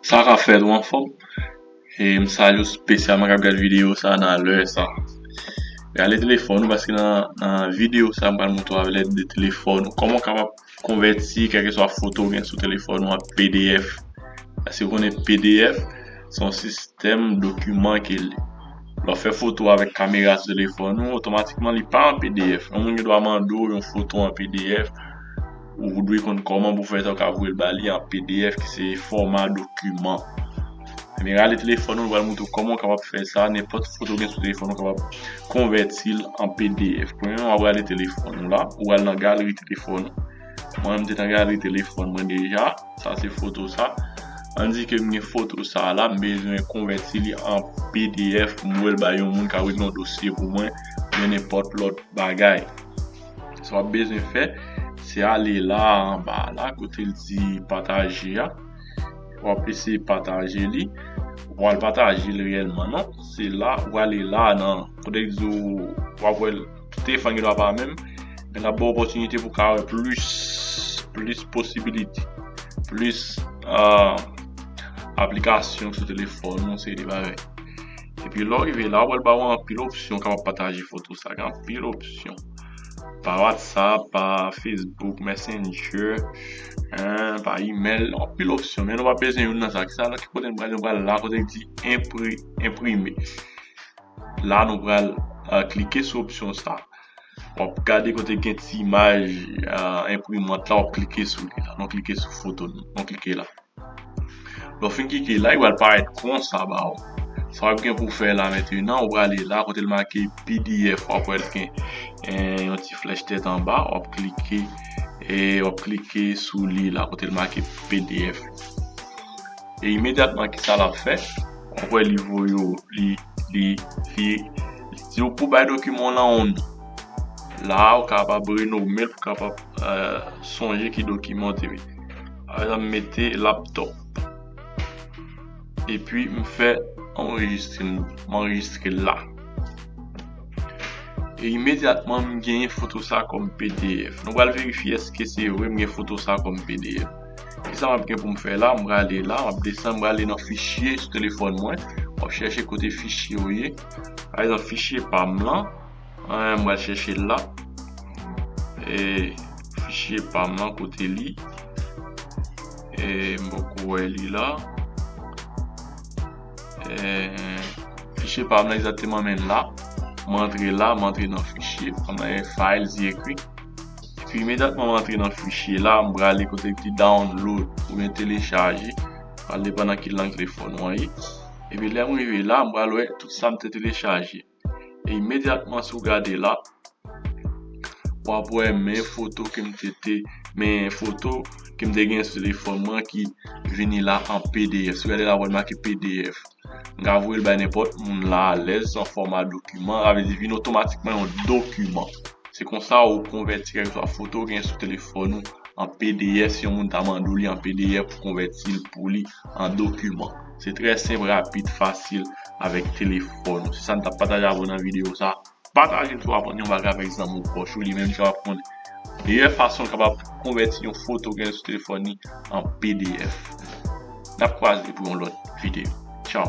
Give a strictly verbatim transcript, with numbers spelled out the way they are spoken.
Sa k ap fèt, ou anfòm? E m salye w espesyalman k ap gade videyo sa nan lè sa. Rale telefòn ou, paske nan, nan videyo sa, m pral montre w avèk lèd de telefòn ou kòman w kapab konvèti kèlkeswa foto ou gen sou telefòn ou an P D F. Paske w konnen P D F se yon sistèm dokiman ke l ye. Lè w fè foto avèk kamera sou telefòn ou, otomatikman li pa an P D F. Yon moun gen dwa mande w yon foto an P D F, ou dwe konn kòman pou fè sa, ou ka voye l ba li an P D F, ki se fòma dokiman. Ebyen, rale telefòn ou, nou pral montre w kòman w kapab fè sa, nenpòt foto w gen sou telefòn ou kapab konvèti l an P D F. Premyèman, w ap rale telefòn ou la, ou al nan galeri telefòn ou. Mwen, m te nan galeri telefòn mwen deja, sa se foto sa. Ann di ke m gen foto sa la, m bezwen konvèti li an P D F pou m voye l bay yon moun k ap regle yon dosye pou mwen, oubyen nenpòt lòt bagay. Sa w ap bezwen fè, se ale la anba la, kote l di pataje a. W ap eseye pataje li. Ou pral pataje l reyèlman, non. Se la, ou ale la nan, kote l di w, w ap wè l, telefòn gen dwa pa menm, men l ap ba w opòtinite pou w ka wè plis, plis posibilite, plis, ah, aplikasyon sou telefòn ou, yon seri de bagay. Epi lè w rive la, w pral ba w anpil opsyon w kapab pataje foto sa, gen anpil opsyon. Pa WhatsApp, pa Facebook, Messenger, hein, pa email, anpil opsyon. Men nou pa bezwen youn nan sa. Ki sa la, ki kote nou pral, nou pral la, kote ki di enpri-, enprime. La, nou pral, euh, klike sou opsyon sa. W ap gade kote gen ti imaj, euh, enprimant la, w ap klike sou li la. Nou klike sou foto nou. Nou klike la. Lè w fin klike la, li pral parèt konsa ba w. Sa w ap gen pou w fè la mentenan, ou prale la, kote l make P D F, w ap wè l gen, eh, yon ti flèch tèt anba, w ap klike, e w ap klike sou li la, kote l make P D F. E imedyatman, ki sa l ap fè? W ap wè li voye w, li, li, li, li di w pou bay dokiman w lan yon non. La, ou kapab renome l pou kapab, eh, sonje ki dokiman w te mete. Pa egzanp, m mete laptop. Epi m fè anrejistre, m anrejistre l la. E imedyatman, m genyen foto sa kòm P D F. Nou pral verifye èske se vre m gen foto sa kòm P D F. Kisa m ap gen pou m fè la? M prale la, m ap desann, m prale nan fichye sou telefòn mwen. M ap chèche kote fichye yo ye. Pa egzanp, fichye pa m lan. An, m pral chèche l la. E fichye pa m lan, kote li? E m poko wè li la. E fichye pa m lan egzakteman, men la. M antre la, m antre nan fichye. Kòm nan file, di ekri. Epi imedyatman m antre nan fichye la, m prale kote ki download oubyen telechaje. Pral depann nan ki lang telefòn ou an ye. Epi lè m rive la, m pral wè tout sa m te telechaje. E imedyatman, si w gade la, w ap wè men foto ke m te, te, men foto ke m te gen sou telefòn mwen ki vini la an P D F. Si w gade la, w ap wè l make P D F. M ka voye l bay nenpòt moun la alèz an fòma dokiman, sa vle di vin otomatikman yon dokiman. Se konsa ou konvèti kèlkeswa foto ou gen sou telefòn ou an P D F, si yon moun ta mande w li an P D F pou konvèti l pou li an dokiman. Se trè senp, rapid, fasil avèk telefòn ou. Se sa n t ap pataje avè w nan videyo sa. Pataje l si w aprann yon bagay avèk zanmi w pwòch ou, li menm li kapab konnen meyè fason l kapab konvèti yon foto w gen sou telefòn li an P D F. N ap kwaze pou yon lòt videyo. Tchaw!